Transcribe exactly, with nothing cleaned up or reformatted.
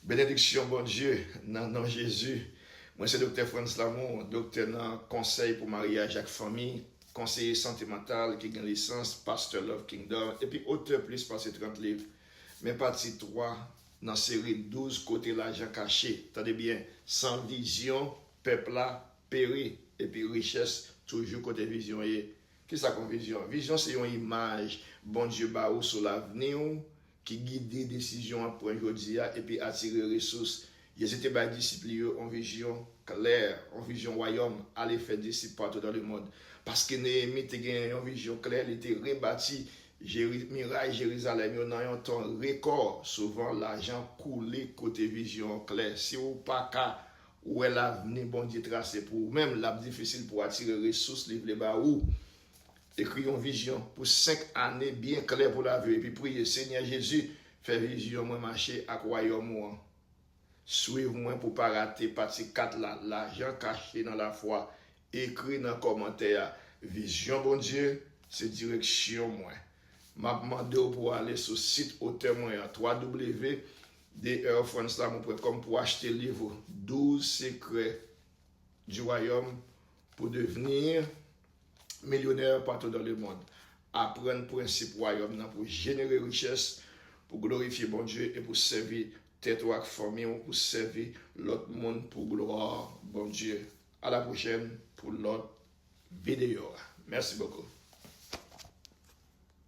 Benediksyon Bondye nan non Jezi. Mwen se Doktè Frantz Lamour, doktè nan konsèy pou maryaj ak fanmi, konseye sante mantal ki gen lisans Pastor Love Kingdom, epi otè plis pase trant liv. Men pati twa nan seri douz kote lajan kache. Tande byen, san vizyon, pèp la peri, epi richès toujou kote vizyon ye. Kisa k yon vizyon? Vizyon se yon imaj Bondye ba ou sou lavni w ki gide desizyon w ap pran jodi a epi atire resous. Jezi te bay disip li yo yon vizyon klè, yon vizyon wayòm, ale fè disip partout dans le monde. Paske Neyemi te gen yon vizyon klè, li te rebati Jeri- miray Jerizalèm yo nan yon tan rekò. Souvan, lajan koule kote vizyon an klè. Si w pa ka wè lavni Bondye trase pou ou menm, l ap difisil pou w atire resous li vle ba ou. Ekri yon vizyon pou senk ane byen klè pou lavi w, epi priye, Senyè Jezi, fè vizyon mwen mache ak wayòm ou an. Swiv mwen pou pa rate pati kat la, Lajan kache nan lafwa. Ekri nan kòmantè a, Vizyon Bondye se direksyon mwen. M ap mande w pou w ale sou sit otè mwen an, twa w w w point d r frantzlamour point com, pou w achte liv ou, Douze secrets du royaume pour devenir millionnaire partout dans le monde. Aprann prensip wayòm nan pou jenere richès, pou glorifye Bondye e pou sèvi tèt ou ak fanmi w, pou sèvi lòt moun pou glwa Bondye. A la pwochèn pou lòt videyo a. Mèsi bokou.